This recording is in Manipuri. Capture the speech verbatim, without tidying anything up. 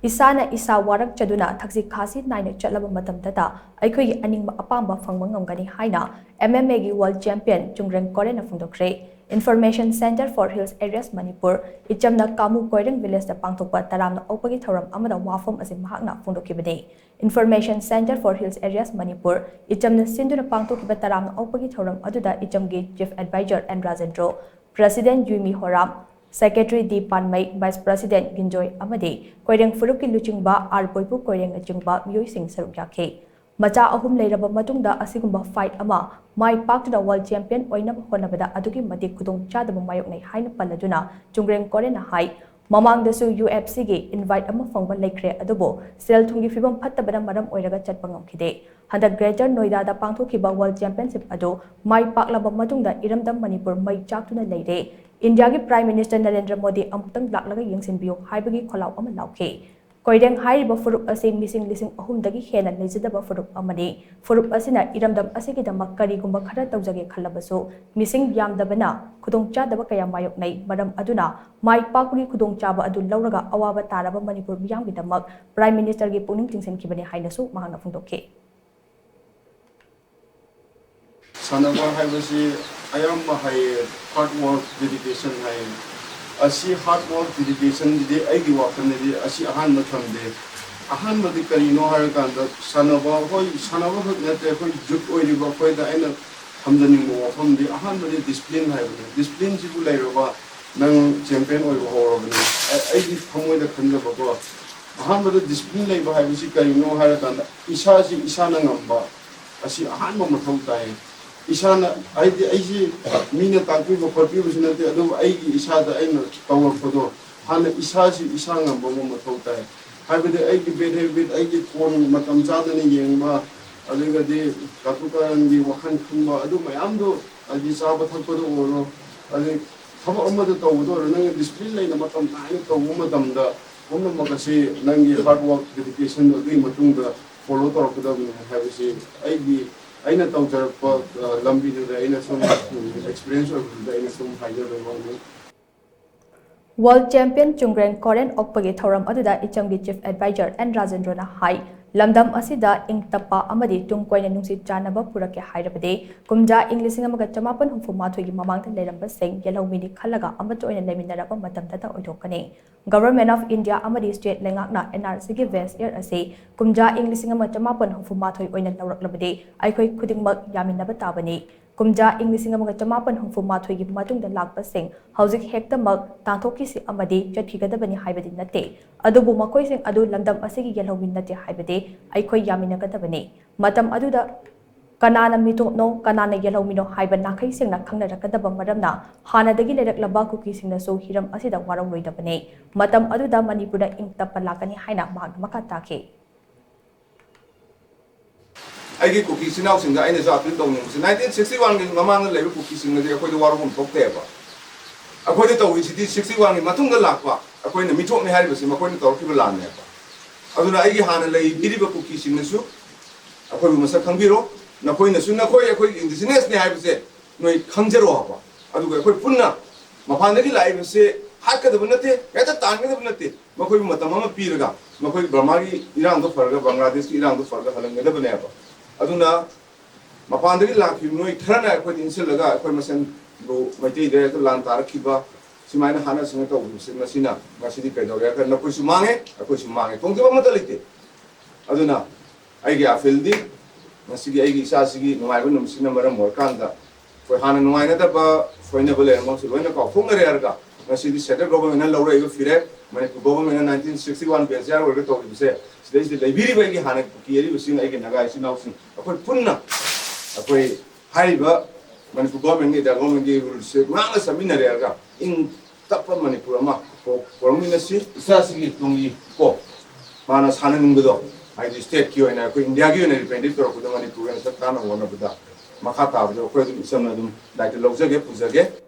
ꯏꯁꯥꯅ ꯏꯁꯥ ꯋꯥꯔꯛꯆꯗꯨꯅ ꯊꯛꯁꯤ ꯈꯥꯁꯤ ꯅꯥꯏꯅ ꯆꯠꯂꯕ ꯃꯇꯝꯗꯇ ꯑꯩꯈꯣꯏꯒꯤ ꯑꯅꯤꯡꯕ ꯑꯄꯥꯝꯕ ꯐꯪꯕ ꯉꯝꯒꯅꯤ ꯍꯥꯏꯅ M M A ꯒꯤ world champion ꯆꯨꯡꯒ꯭ꯔꯦꯡ ꯀꯣꯔꯦꯟꯅ ꯐꯣꯡꯗꯣꯛꯈ꯭ꯔꯦ꯫ Information Centre for Hills Areas Manipur, ꯏꯆꯝꯅ ꯀꯥꯃꯨ Koireng village ꯇ ꯄꯥꯡꯊꯣꯛꯄ ꯇꯔꯥꯝꯅ ꯑꯣꯛꯄꯒꯤ ꯊꯧꯔꯝ ꯑꯃꯗ ꯋꯥꯐꯝ ꯑꯁꯤ ꯃꯍꯥꯛꯅ ꯐꯣꯡꯗꯣꯛꯈꯤꯕꯅꯤ꯫ Information Centre for Hills Areas Manipur, ꯏꯆꯝꯅ ꯁꯤꯟꯗꯨꯅ ꯄꯥꯡꯊꯣꯛꯈꯤꯕ ꯇꯔꯥꯝꯅ ꯑꯣꯛꯄꯒꯤ ꯊꯧꯔꯝ ꯑꯗꯨꯗ ꯏꯆꯝꯒꯤ Chief Advisor N Rajendro, President ꯌꯨꯏꯃꯤ ꯍꯣꯔꯥꯝ, Secretary ꯗꯤ ꯄꯥꯟꯃꯩ, Vice President ꯒꯤꯟꯖꯣꯏ ꯑꯃꯗꯤ ꯀꯣꯏꯔꯦꯡ ꯐꯨꯔꯨꯞꯀꯤ ꯂꯨꯆꯤꯡꯕ ꯑꯥꯔ ꯕꯣꯏꯄꯨ ꯀꯣꯏꯔꯦꯡꯅꯆꯤꯡꯕ ꯃꯤꯑꯣꯏꯁꯤꯡ ꯁꯔꯨꯛ ꯌꯥꯈꯤ꯫ ꯃꯆꯥ ꯑꯍꯨꯝ ꯂꯩꯔꯕ ꯃꯇꯨꯡꯗ ꯑꯁꯤꯒꯨꯝꯕ fight ꯑꯃ ꯃꯥꯏ ꯄꯥꯛꯇꯨꯅ world champion ꯑꯣꯏꯅꯕ ꯍꯣꯠꯅꯕꯗ ꯑꯗꯨꯛꯀꯤ ꯃꯇꯤꯛ ꯈꯨꯗꯣꯡꯆꯥꯗꯕ ꯃꯥꯌꯣꯛꯅꯩ ꯍꯥꯏꯅ ꯄꯜꯂꯗꯨꯅ ꯆꯨꯡꯒ꯭ꯔꯦꯡ ꯀꯣꯔꯦꯟꯅ ꯍꯥꯏ, ꯃꯃꯥꯡꯗꯁꯨ U F C ꯒꯤ invite ꯑꯃ ꯐꯪꯕ ꯂꯩꯈ꯭ꯔꯦ, ꯑꯗꯨꯕꯨ ꯁꯦꯜ ꯊꯨꯝꯒꯤ ꯐꯤꯕꯝ ꯐꯠꯇꯕꯅ ꯃꯔꯝ ꯑꯣꯏꯔꯒ ꯆꯠꯄ ꯉꯝꯈꯤꯗꯦ꯫ ꯍꯟꯗꯛ Greater Noida ꯗ ꯄꯥꯡꯊꯣꯛꯈꯤꯕ world championship ꯑꯗꯨ ꯃꯥꯏ ꯄꯥꯛꯂꯕ ꯃꯇꯨꯡꯗ ꯏꯔꯝꯗꯝ ꯃꯅꯤꯄꯨꯔ ꯃꯩ ꯆꯥꯛꯇꯨꯅ ꯂꯩꯔꯦ꯫ ꯏꯟꯗꯤꯌꯥꯒꯤ Prime Minister ꯅꯔꯦꯟꯗ꯭ꯔ ꯃꯣꯗꯤ ꯑꯃꯨꯛꯇꯪ ꯂꯥꯛꯂꯒ ꯌꯦꯡꯁꯤꯟꯕꯤꯌꯨ ꯍꯥꯏꯕꯒꯤ ꯈꯣꯜꯂꯥꯎ ꯑꯃ ꯂꯥꯎꯈꯤ꯫ ꯀꯣꯏꯔꯦꯡ ꯍꯥꯏꯔꯤꯕ ꯐꯨꯔꯨꯞ ꯑꯁꯤ ꯃꯤꯁꯤꯡ ꯂꯤꯁꯤꯡ ꯑꯍꯨꯝꯗꯒꯤ ꯍꯦꯟꯅ ꯂꯩꯖꯗꯕ ꯐꯨꯔꯨꯞ ꯑꯃꯅꯤ꯫ ꯐꯨꯔꯨꯞ ꯑꯁꯤꯅ ꯏꯔꯝꯗꯝ ꯑꯁꯤꯒꯤꯗꯃꯛ ꯀꯔꯤꯒꯨꯝꯕ ꯈꯔ ꯇꯧꯖꯒꯦ ꯈꯜꯂꯕꯁꯨ ꯃꯤꯁꯤꯡ ꯌꯥꯝꯗꯕꯅ ꯈꯨꯗꯣꯡꯆꯥꯗꯕ ꯀꯌꯥ ꯃꯥꯌꯣꯛꯅꯩ꯫ ꯃꯔꯝ ꯑꯗꯨꯅ ꯃꯥꯏ ꯄꯥꯛꯄꯒꯤ ꯈꯨꯗꯣꯡꯆꯥꯕ ꯑꯗꯨ ꯂꯧꯔꯒ ꯑꯋꯥꯕ ꯇꯥꯔꯕ ꯃꯅꯤꯄꯨꯔ ꯃꯤꯌꯥꯝꯒꯤꯗꯃꯛ Prime Minister ꯒꯤ ꯄꯨꯛꯅꯤꯡ ꯆꯤꯡꯁꯤꯟꯈꯤꯕꯅꯤ ꯍꯥꯏꯅꯁꯨ ꯃꯍꯥꯛꯅ ꯐꯣꯡꯗꯣꯛꯈꯤ꯫ ꯁꯥꯟꯅꯕ ꯍꯥꯏꯕꯁꯤ ꯑꯌꯥꯝꯕ ꯍꯥꯏꯌꯦ, hard work, dedication ꯍꯥꯏꯌꯦ꯫ ꯑꯁꯤ hard work, dedication ꯁꯤꯗꯤ ꯑꯩꯒꯤ ꯋꯥꯈꯜꯗꯗꯤ ꯑꯁꯤ ꯑꯍꯥꯟꯕ ꯊꯝꯗꯦ꯫ ꯑꯍꯥꯟꯕꯗꯤ ꯀꯔꯤꯅꯣ ꯍꯥꯏꯔꯀꯥꯟꯗ, ꯁꯥꯟꯅꯕ, ꯍꯣꯏ, ꯁꯥꯟꯅꯕ ꯈꯛ ꯅꯠꯇꯦ, ꯑꯩꯈꯣꯏ youth ꯑꯣꯏꯔꯤꯕ ꯑꯩꯈꯣꯏꯗ ꯑꯩꯅ ꯊꯝꯖꯅꯤꯡꯕ ꯋꯥꯐꯝꯗꯤ, ꯑꯍꯥꯟꯕꯗꯤ discipline ꯍꯥꯏꯕꯅꯦ꯫ Discipline ꯁꯤꯕꯨ ꯂꯩꯔꯕ, ꯅꯪ champion ꯑꯣꯏꯕ ꯍꯧꯔꯕꯅꯤ꯫ ꯑꯩ-, ꯑꯩꯒꯤ ꯊꯃꯣꯏꯗ ꯈꯟꯖꯕꯀꯣ, ꯑꯍꯥꯟꯕꯗ discipline ꯂꯩꯕ ꯍꯥꯏꯕꯁꯤ ꯀꯔꯤꯅꯣ ꯍꯥꯏꯔꯀꯥꯟꯗ, ꯏꯁꯥꯁꯤ ꯏꯁꯥꯅ ꯉꯝꯕ, ꯑꯁꯤ ꯑꯍꯥꯟꯕ ꯃꯊꯧ ꯇꯥꯏ꯫ ꯏꯁꯥꯅ, ꯍꯥꯏꯗꯤ, ꯑꯩꯁꯤ ꯃꯤꯅ ꯇꯥꯛꯄꯤꯕ ꯈꯣꯠꯄꯤꯕꯁꯨ ꯅꯠꯇꯦ, ꯑꯗꯨꯕꯨ ꯑꯩꯒꯤ ꯏꯁꯥꯗ ꯑꯩꯅ ꯇꯧꯔꯛꯄꯗꯣ, ꯍꯥꯟꯅ ꯏꯁꯥꯁꯤ ꯏꯁꯥ ꯉꯝꯕ ꯑꯃ ꯃꯊꯧ ꯇꯥꯏ꯫ ꯍꯥꯏꯕꯗꯤ, ꯑꯩꯒꯤ bad habit, ꯑꯩꯒꯤ phone ꯃꯇꯝ ꯆꯥꯗꯅ ꯌꯦꯡꯕ, ꯑꯗꯨꯒꯗꯤ ꯀꯥꯇꯨ ꯀꯥꯔꯟꯒꯤ ꯋꯥꯈꯜ ꯈꯟꯕ, ꯑꯗꯨ ꯃꯌꯥꯝꯗꯣ, ꯍꯥꯏꯗꯤ, ꯆꯥꯕ ꯊꯛꯄꯗ ꯑꯣꯏꯔꯣ, ꯑꯗꯩ ꯊꯕꯛ ꯑꯃꯗ ꯇꯧꯕꯗ ꯑꯣꯏꯔꯣ, ꯅꯪꯅ discipline ꯂꯩꯅ ꯃꯇꯝ ꯅꯥꯏꯅ ꯇꯧꯕ ꯃꯇꯝꯗ, ꯄꯨꯝꯅꯃꯛ ꯑꯁꯤ ꯅꯪꯒꯤ hard work, dedication ꯑꯗꯨꯒꯤ ꯃꯇꯨꯡꯗ follow ꯇꯧꯔꯛꯀꯗꯕꯅꯤ ꯍꯥꯏꯕꯁꯤ ꯑꯩꯒꯤ, ꯑꯩꯅ ꯇꯧꯖꯔꯛꯄ, ꯑ, ꯂꯝꯕꯤꯗꯨꯗ ꯑꯩꯅ ꯁꯨꯝ, ꯎꯝ, experience ꯑꯣꯏꯕꯗꯨꯗ ꯑꯩꯅ ꯁꯨꯝ ꯍꯥꯏꯖꯕꯩ ꯋꯥꯅꯤ꯫ World Champion ꯆꯨꯡꯒ꯭ꯔꯦꯟ ꯀꯣꯔꯦꯟ ꯑꯣꯛꯄꯒꯤ ꯊꯧꯔꯝ ꯑꯗꯨꯗ ꯏꯆꯝꯒꯤ Chief Advisor ꯑꯦꯟ ꯔꯥꯖꯦꯟꯗ꯭ꯔꯣꯅ ꯍꯥꯏ, ꯂꯝꯗꯝ ꯑꯁꯤꯗ ꯏꯪ ꯇꯞꯄ ꯑꯃꯗꯤ ꯇꯨꯡ ꯀꯣꯏꯅ ꯅꯨꯡꯁꯤ ꯆꯥꯟꯅꯕ ꯄꯨꯔꯛꯀꯦ ꯍꯥꯏꯔꯕꯗꯤ ꯀꯨꯝꯖꯥ ꯏꯪ ꯂꯤꯁꯤꯡ ꯑꯃꯒ ꯆꯃꯥꯄꯟ ꯍꯨꯝꯐꯨ ꯃꯥꯊꯣꯏꯒꯤ ꯃꯃꯥꯡꯗ ꯂꯩꯔꯝꯕꯁꯤꯡ ꯌꯦꯜꯍꯧꯃꯤꯅꯤ ꯈꯜꯂꯒ ꯑꯃꯠꯇ ꯑꯣꯏꯅ ꯂꯩꯃꯤꯟꯅꯔꯕ ꯃꯇꯝꯗꯇ ꯑꯣꯏꯊꯣꯛꯀꯅꯤ꯫ Government of India ꯑꯃꯗꯤ state ꯂꯩꯉꯥꯛꯅ N R C ꯒꯤ base year ꯑꯁꯤ ꯀꯨꯝꯖꯥ ꯏꯪ ꯂꯤꯁꯤꯡ ꯑꯃ ꯆꯃꯥꯄꯟ ꯍꯨꯝꯐꯨ ꯃꯥꯊꯣꯏ ꯑꯣꯏꯅ ꯂꯧꯔꯛꯂꯕꯗꯤ ꯑꯩꯈꯣꯏ ꯈꯨꯗꯤꯡꯃꯛ ꯌꯥꯃꯤꯟꯅꯕ ꯇꯥꯕꯅꯤ꯫ ꯀꯨꯝꯖꯥ ꯏꯪ ꯂꯤꯁꯤꯡ ꯑꯃꯒ ꯆꯃꯥꯄꯟ ꯍꯨꯝꯐꯨ ꯃꯥꯊꯣꯏꯒꯤ ꯃꯇꯨꯡꯗ ꯂꯥꯛꯄꯁꯤꯡ ꯍꯧꯖꯤꯛ ꯍꯦꯛꯇꯃꯛ ꯇꯥꯟꯊꯣꯛꯈꯤꯁꯤ ꯑꯃꯗꯤ ꯆꯠꯈꯤꯒꯗꯕꯅꯤ ꯍꯥꯏꯕꯗꯤ ꯅꯠꯇꯦ꯫ ꯑꯗꯨꯕꯨ ꯃꯈꯣꯏꯁꯤꯡ ꯑꯗꯨ ꯂꯝꯗꯝ ꯑꯁꯤꯒꯤ ꯌꯦꯜꯍꯧꯃꯤ ꯅꯠꯇꯦ ꯍꯥꯏꯕꯗꯤ ꯑꯩꯈꯣꯏ ꯌꯥꯃꯤꯟꯅꯒꯗꯕꯅꯤ꯫ ꯃꯇꯝ ꯑꯗꯨꯗ ꯀꯅꯥꯅ ꯃꯤꯇꯣꯞꯅꯣ, ꯀꯅꯥꯅ ꯌꯦꯜꯍꯧꯃꯤꯅꯣ ꯍꯥꯏꯕ ꯅꯥꯈꯩ ꯁꯦꯡꯅ ꯈꯪꯅꯔꯛꯀꯗꯕ ꯃꯔꯝꯅ ꯍꯥꯟꯅꯗꯒꯤ ꯂꯩꯔꯛꯂꯕ ꯀꯨꯀꯤꯁꯤꯡꯅꯁꯨ ꯍꯤꯔꯝ ꯑꯁꯤꯗ ꯋꯥꯔꯧꯔꯣꯏꯗꯕꯅꯤ꯫ ꯃꯇꯝ ꯑꯗꯨꯗ ꯃꯅꯤꯄꯨꯔꯗ ꯏꯪ ꯇꯞꯄ ꯂꯥꯛꯀꯅꯤ ꯍꯥꯏꯅ ꯃꯍꯥꯛꯅ ꯃꯈꯥ ꯇꯥꯈꯤ꯫ ꯑꯩꯒꯤ ꯀꯨꯀꯤ ꯏꯆꯤꯟ ꯏꯅꯥꯎꯁꯤꯡꯗ ꯑꯩꯅꯁꯨ ꯑꯄꯤꯜ ꯇꯧꯅꯤꯡꯕꯁꯦ, ꯅꯥꯏꯟꯇꯤꯟ ꯁꯤꯛꯁꯇꯤ ꯋꯥꯟꯒꯤ ꯃꯃꯥꯡꯗ ꯂꯩꯕ ꯀꯨꯀꯤꯁꯤꯡꯅꯗꯤ ꯑꯩꯈꯣꯏꯗ ꯋꯥꯔꯧꯐꯝ ꯊꯣꯛꯇꯦꯕ꯫ ꯑꯩꯈꯣꯏꯗ ꯇꯧꯔꯤꯁꯤꯗꯤ ꯁꯤꯛꯁꯇꯤ ꯋꯥꯟꯒꯤ ꯃꯇꯨꯡꯗ ꯂꯥꯛꯄ ꯑꯩꯈꯣꯏꯅ ꯃꯤꯇꯣꯞꯅꯤ ꯍꯥꯏꯔꯤꯕꯁꯤ ꯃꯈꯣꯏꯅ ꯇꯧꯔꯛꯈꯤꯕ ꯂꯥꯟꯅꯦꯕ꯫ ꯑꯗꯨꯅ ꯑꯩꯒꯤ ꯍꯥꯟꯅ ꯂꯩꯕꯤꯔꯤꯕ ꯀꯨꯀꯤꯁꯤꯡꯅꯁꯨ ꯑꯩꯈꯣꯏꯕꯨ ꯃꯁꯛ ꯈꯪꯕꯤꯔꯣ, ꯅꯈꯣꯏꯅꯁꯨ ꯅꯈꯣꯏ ꯑꯩꯈꯣꯏꯒꯤ indigenous ꯅꯤ ꯍꯥꯏꯕꯁꯦ ꯅꯣꯏ ꯈꯪꯖꯔꯣ ꯍꯥꯏꯕ꯫ ꯑꯗꯨꯒ ꯑꯩꯈꯣꯏ ꯄꯨꯟꯅ ꯃꯄꯥꯟꯗꯒꯤ ꯂꯥꯛꯏꯕꯁꯦ ꯍꯥꯠꯀꯗꯕ ꯅꯠꯇꯦ, ꯍꯦꯛꯇ ꯇꯥꯟꯒꯗꯕ ꯅꯠꯇꯦ꯫ ꯃꯈꯣꯏꯕꯨ ꯃꯇꯝ ꯑꯃ ꯄꯤꯔꯒ ꯃꯈꯣꯏ ꯕꯔꯃꯥꯒꯤ ꯏꯔꯥꯡꯗꯣ ꯐꯔꯒ, ꯕꯪꯒ꯭ꯂꯥꯗꯦꯁꯀꯤ ꯏꯔꯥꯡꯗꯣ ꯐꯔꯒ ꯍꯜꯍꯟꯒꯗꯕꯅꯦꯕ꯫ ꯑꯗꯨꯅ ꯃꯄꯥꯟꯗꯒꯤ ꯂꯥꯛꯈꯤꯕ ꯃꯤꯑꯣꯏ ꯈꯔꯅ ꯑꯩꯈꯣꯏꯗ ꯏꯟꯁꯤꯜꯂꯒ ꯑꯩꯈꯣꯏ ꯃꯁꯦꯟꯕꯨ ꯃꯩꯇꯩꯗ ꯍꯦꯛꯇ ꯂꯥꯟ ꯇꯥꯔꯛꯈꯤꯕ, ꯁꯨꯃꯥꯏꯅ ꯍꯥꯠꯅ ꯁꯨꯅ ꯇꯧꯕꯁꯦ, ꯃꯁꯤꯅ ꯉꯁꯤꯗꯤ ꯀꯩꯗꯧꯔꯦ ꯍꯥꯏꯔꯒ ꯅꯈꯣꯏꯁꯨ ꯃꯥꯡꯉꯦ, ꯑꯩꯈꯣꯏꯁꯨ ꯃꯥꯡꯉꯦ, ꯇꯣꯡꯖꯕ ꯑꯃꯠꯇ ꯂꯩꯇꯦ꯫ ꯑꯗꯨꯅ ꯑꯩꯒꯤ ꯑꯄꯤꯜꯗꯤ ꯉꯁꯤꯒꯤ ꯑꯩꯒꯤ ꯏꯆꯥꯁꯤꯒꯤ ꯅꯨꯡꯉꯥꯏꯕ ꯅꯨꯃꯤꯠꯁꯤꯅ ꯃꯔꯝ ꯑꯣꯏꯔꯀꯥꯟꯗ ꯑꯩꯈꯣꯏ ꯍꯥꯟꯅ ꯅꯨꯡꯉꯥꯏꯅꯗꯕ ꯁꯣꯏꯅꯕ ꯂꯩꯔꯝꯕꯁꯨ ꯂꯣꯏꯅ ꯀꯥꯎꯊꯣꯛꯅꯔꯦ ꯍꯥꯏꯔꯒ ꯉꯁꯤꯗꯤ central government ꯅ ꯂꯧꯔꯛꯏꯕ ꯐꯤꯔꯦꯞ, ꯃꯅꯤꯄꯨꯔ government ꯅ nineteen sixty one base year ꯑꯣꯏꯔꯒ ꯇꯧꯔꯤꯕꯁꯦ, ꯁꯤꯗꯩꯁꯤꯗ ꯂꯩꯕꯤꯔꯤꯕ ꯑꯩꯒꯤ ꯍꯥꯟꯅ ꯀꯨꯀꯤ ꯑꯔꯤꯕꯁꯤꯡ, ꯑꯩꯒꯤ ꯅꯥꯒꯥ ꯏꯆꯤꯟ ꯏꯅꯥꯎꯁꯤꯡ, ꯑꯩꯈꯣꯏ ꯄꯨꯟꯅ ꯑꯩꯈꯣꯏ ꯍꯥꯏꯔꯤꯕ ꯃꯅꯤꯄꯨꯔ government ꯒꯤ, India government ꯒꯤ rule ꯁꯦ ꯉꯥꯛꯅ ꯆꯠꯃꯤꯟꯅꯔꯦ ꯍꯥꯏꯔꯒ ꯏꯪ ꯇꯞꯄ ꯃꯅꯤꯄꯨꯔ ꯑꯃ ꯄꯨꯔꯛꯃꯤꯟꯅꯁꯤ꯫ ꯏꯆꯥꯁꯤꯒꯤ ꯇꯨꯡꯒꯤ ꯀꯣ ꯃꯥꯅ ꯁꯥꯟꯅꯅꯤꯡꯕꯗꯣ, ꯍꯥꯏꯗꯤ state ꯀꯤ ꯑꯣꯏꯅ, ꯑꯩꯈꯣꯏ India ꯒꯤ ꯑꯣꯏꯅ represent ꯇꯧꯔꯛꯄꯗ ꯃꯅꯤꯄꯨꯔꯒꯤ ꯃꯁꯛ ꯇꯥꯅꯕ ꯍꯣꯠꯅꯕꯗ ꯃꯈꯥ ꯇꯥꯕꯗꯣ ꯑꯩꯈꯣꯏ ꯑꯗꯨꯝ ꯏꯆꯝꯅ ꯑꯗꯨꯝ ꯗꯥꯏꯇ ꯂꯧꯖꯒꯦ, ꯄꯨꯖꯒꯦ꯫